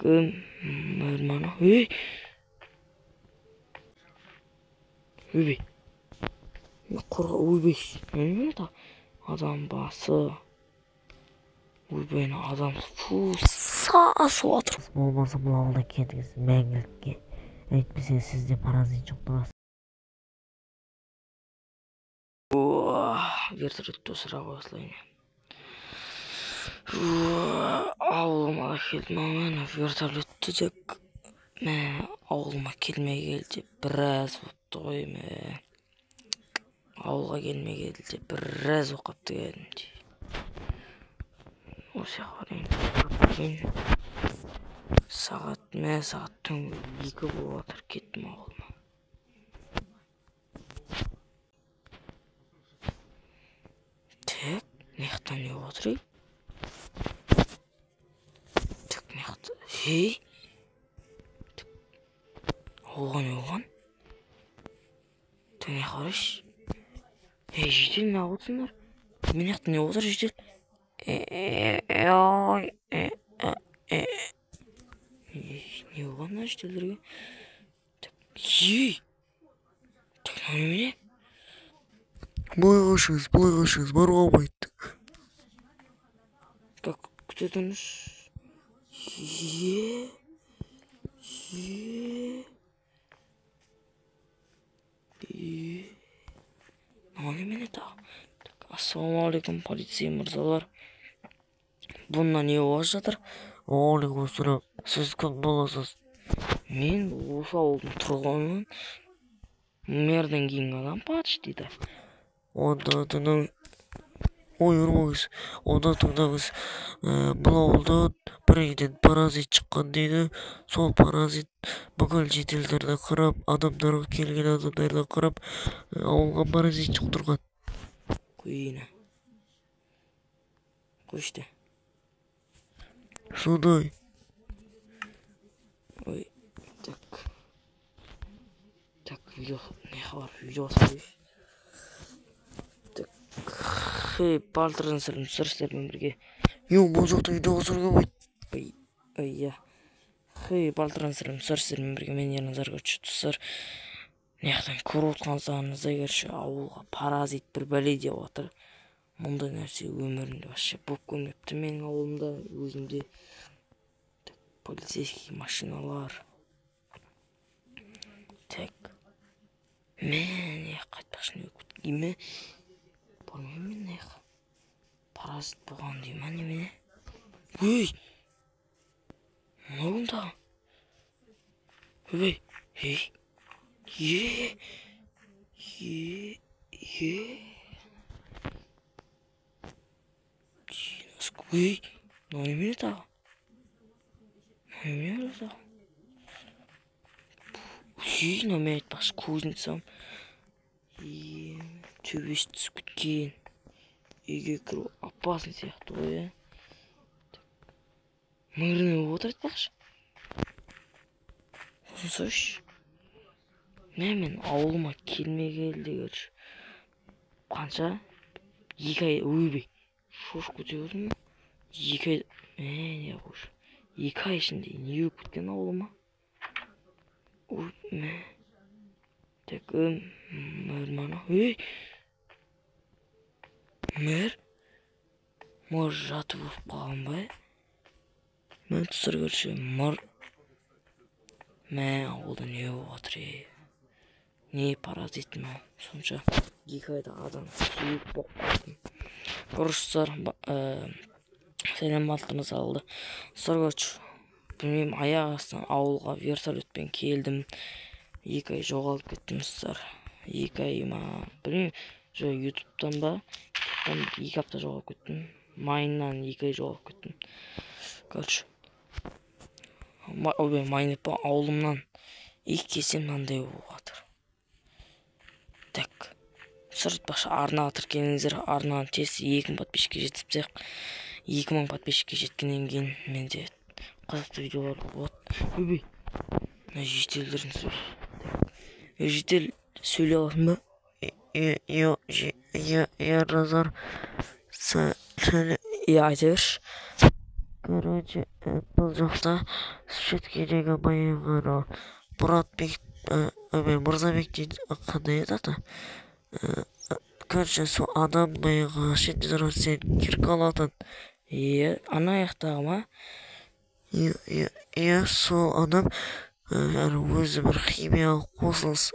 Мына ей, ойбай, қорға, ойбай, немене адам басы, ойбай, адам, фу, сасып жатыр. Болмаса бұл ауылдан кетіңіз мәңгілікке, әйтпесе сіз де паразит жұқтырасыз. Вертолетті ұшыра қоя. Ауылыма да келдім ау мен вертолетті тек. Мә, ауылыма келмегелі де біраз болыпты ғой, мә. Ауылға келмегелі де біраз болып қалыпты кәдімгідей. Осы жаққа барайын. Сағат, мә, сағат түнгі 2 болып жатыр, кеттім ауылыма. Так, мына жақтан не болып жатыр, ей? Так, мына жақта, ей? Ауылға не болған? Так, мына жаққа қарайшы. Ей, жедел, неғып отырсыңдар? Мына жақта не болып жатыр, жедел? Ой, не болған мына жителдерге? Так, ей! Так, мынау немене? Былай қашыңыз, былай қашыңыз, баруға болмайды. Так, күте тұрыңыз. Е, е, е. Мынау немене тағы? Так, ассалаумағалейкум, полицей мырзалар. Бұнда не болып жатыр? Уағалейкум. Сіз кім боласыз? Мен осы ауылдың тұрғынымын. Мэрден кейінгі адам почти да. Онда тыңдаңыз. Ой, ұрмаңыз. Онда тыңдаңыз. Бұл ауылдан бір үйден паразит шыққан дейді. Сол паразит бүкіл жителдерді қырып, адамдарға келген адамдарды қырып, ауылға паразит жұқтырған. Қойына. Қойшы. Сондай. Ой, так. Так, видео, не хабар, видео салайыншы. Так, хей, балтырдан сәлем, достар, сіздермен бірге. Йоу, бұл жақта видео түсіруге болмайды. Ой, ой, иә. Хей, балтырдан сәлем, достар, сіздермен бірге мен Ерназар, короче, достар. Мына жақтан көріп отырғандарыңыздай, короче, ауылға паразит бір бәле деп жатыр. Мұндай нәрсе өмірімде вообще болып көрмепті менің ауылымда, өзімде. Так, полицейский машиналар. Так. Мен не қайтпақшы, не болып кеткен ме? Бармаймын мен мына жаққа. Паразит болған дей ма немене? Ой! Мынау кім тағы? Ойбай! Ей! Е! Е! Е! Ой! Мынау немене тағы? Мынау немене тағы? Ей, мынау мен айтпақшы кузницам. Төбесі түсіп кеткен. Үйге кіру опасный сияқты ғой, иә. Мэр не болып отыр айтпақшы? Сосын сұрайыншы. Мә, мен ауылыма келмегелі де, короче, қанша? 2 ай, ойбай, шошып кете бердім ба? 2 ай, мә, не қойшы. 2 ай ішінде не болып кеткен ауылыма? Ой, мә. Так, мэр мана, ей! Мэр? Мэр жатып өліп қалған ба? Мә, достар, короче, мэр. Мә, ауылда не болып жатыр, ей? Не паразит мынау? Сонша 2 айда адам сүйек болып қалдым. Короче, достар, сәлем балтырыңыз алды. Достар, короче, білмеймін, аяқ астынан ауылға вертолетпен келдім. 2 ай жоғалып кеттім, достар. 2 ай ма, білмеймін, жоқ, ютубтан ба? Ютубтан 2 апта жоғалып кеттім. Майннан 2 ай жоғалып кеттім. Короче, ойбай, майн деп па, ауылымнан 2 келсем мынандай болып жатыр. Так, достар, айтпақшы, арнаға тіркеліңіздер. Арнаны тез 2000 подписчикке жеткізіп тастайық. 2000 подписчикке жеткеннен кейін менде қызықты видеолар болады. Ойбай, мына жителдердің сөзі. Жител, сөйлей аласың ба? Ерназар, Иә, айта берші. Короче, бұл жақта шеткедегі баяғы анау Мұратбек, Мырзабек дейді, қандай еді аты? Короче, сол адам баяғы шетте тұрады, сен кирка алатын. Иә, ана жақтағы ма? Иә, иә, сол адам өзі бір химиялық қосылыс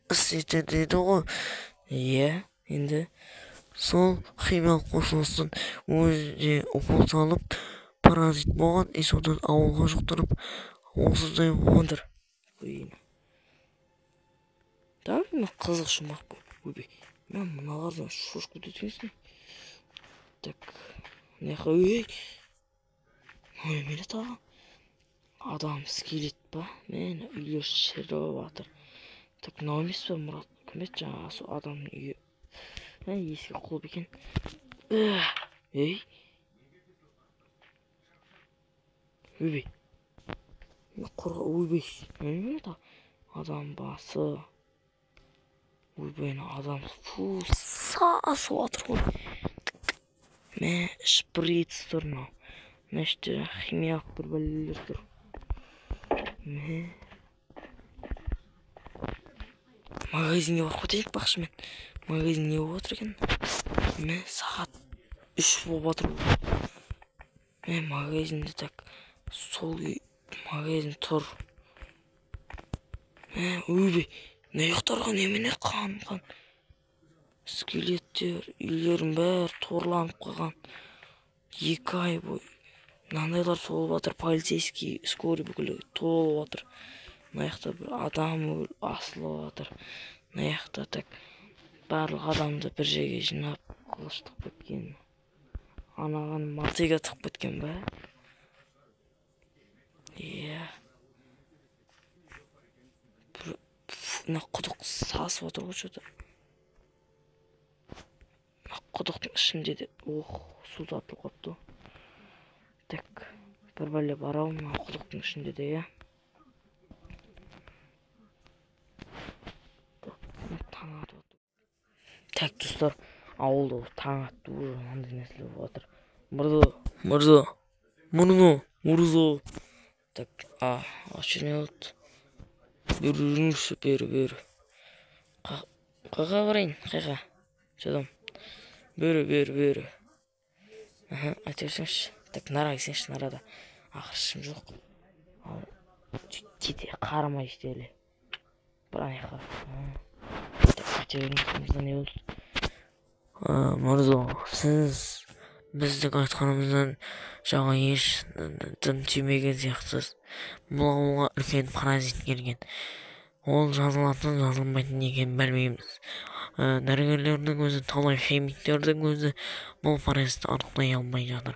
істейтін дейді ғой. Иә, енді сол химиялық қосылыстың өзіне укол салып, паразит болған, и содан ауылға жұқтырып, осындай болған. Давай мен қызық жұмақ. Ойбай, мен мыналардан шошып кетеді екенсің. Так, мына жаққа, ей, мынау немене тағы? Адам скелет па? Міне, үйлер шіріп жатыр. Так, мынау емес пе, Мұрат? Кім еді жаңағы сол адамның үйі? Ескі құлып екен. Ей, ойбай, ойбай, немене тағы? Адам басы. Ойбай, адам, фу, сасып жатыр ғой. Мә, шприц тұр мынау. Мына іште химиялық бір бәлелер тұр. Мә. Магазинге барып кетейік бақшы мен. Магазин не болып жатыр екен? Мә, сағат 3 болып жатыр. Мә, магазинде так, сол үй магазин тұр. Мә, ойбай, мына жақтарға немене қан. Скелеттер, үйлердің бәрі торланып қалған. 2 ай бойы мынандайлар толып жатыр, полицейский, скорый бүкілі толып жатыр. Мына жақта бір адам асылып жатыр. Мына жақта так барлық адамды бір жерге жинап қылыш тығып кеткен. Анаған мотыга тығып кеткен ба? Иә. Мына құдық сасып отыр ғой что-то. Мына құдықтың ішінде де, ох, су тартылып қалыпты. Так, бір бәле бар ау мына құдықтың ішінде де, иә. Таң атып отыр. Так, достар, ауылда таң атты, уже мынандай нәрселер болып жатыр. Мырза, мырза, мырза, мырза. Так, а, не болды? Бері жүріңізші, бері, бері. Қайға барайын, қайға? Жадам. Бері, бері, бері. Аха, айта берсеңізші. Так, нара келсеңізші, нарада. Ақыры ешкім жоқ. Ал, кете, қарамай істелі. Бір ана жаққа. Так, айта беріңіз, мырза, не болды? Мырза, сіз біздің айтқанымыздан жаңа еш дым тимеген сияқтысыз. Бұл ауылға үлкен паразит келген. Ол жазылатын, жазылмайтын екенін білмейміз. Дәрігерлердің өзі, талай химиктердің өзі бұл паразитті анықтай алмай жатыр.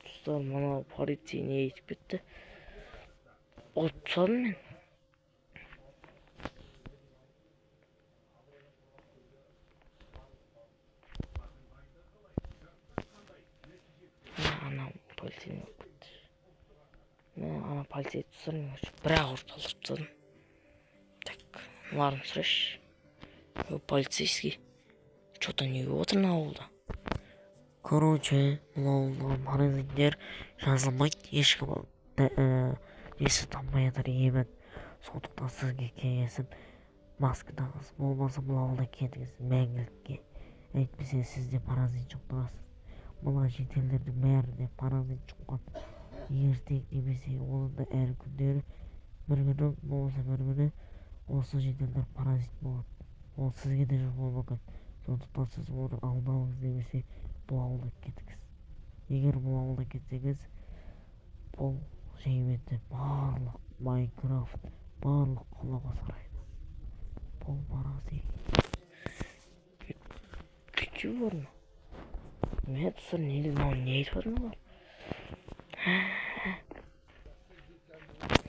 Достар, мынау полицей не айтып кетті? Ұрып тастадым мен. Ана полицей не болып кетті? Мә, ана полицей достар, мен бірақ ұрып талдырып тастадым. Так, мыналарын сұрайыншы. Полицейский. Чё-то не болып отыр мына ауылда? Короче, бұл ауылдағы паразиттер жазылмайды, ешкім несі таппай жатыр емін. Сондықтан сізге кеңесім, маска тағыңыз, болмаса бұл ауылдан кетіңіз мәңгілікке. Әйтпесе сіз де паразит жұқтырасыз. Мына шетелдердің бәрінде паразит жұққан. Ертең немесе оның да әр күндері бір күні болмаса бір күні осы шетелдер паразит болады. Ол сізге де жұғуы мүмкін. Сондықтан сіз оның алдын алыңыз немесе бұл ауылдан кетіңіз. Егер бұл ауылдан кетсеңіз, бұл жайменде барлық Майнкрафт, барлық қалаға сарайды. Бұл паразит. Кету бар ма? Мә, достар, не мынау не айтып жатыр мыналар?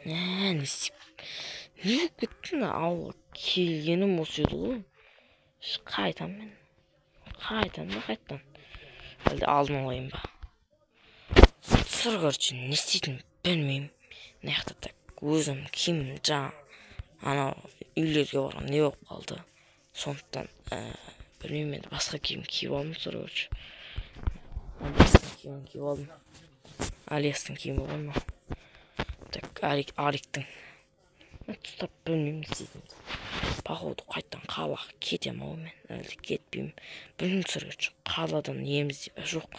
Мә, не істеп, не болып кетті мына ауылға келгенім осы еді ғой. Қайтамын мен. Қайтамын да қайтадан. Әлде алдын алайын ба? Достар, короче, не істейтінімді білмеймін. Мына жақта так өзім киімім жаңа анау үйлерге барған не болып қалды. Сондықтан Білмеймін енді, басқа киім киіп алдым, достар. Короче, Алиастың киімін киіп алдым. Алиастың киімі ғой мынау. Так, Алик, Аликтің. Достар, білмеймін не істейтінімді. Походу, қайтадан қалаға кетемін ау мен, әлде кетпеймін, білмеймін, достар. Короче, қаладан ем іздеп, жоқ,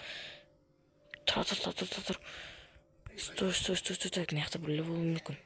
тұра тұр, тұра тұр, тұра тұр, стой, стой, стой, стой. Так, мына жақта біреулер болуы мүмкін.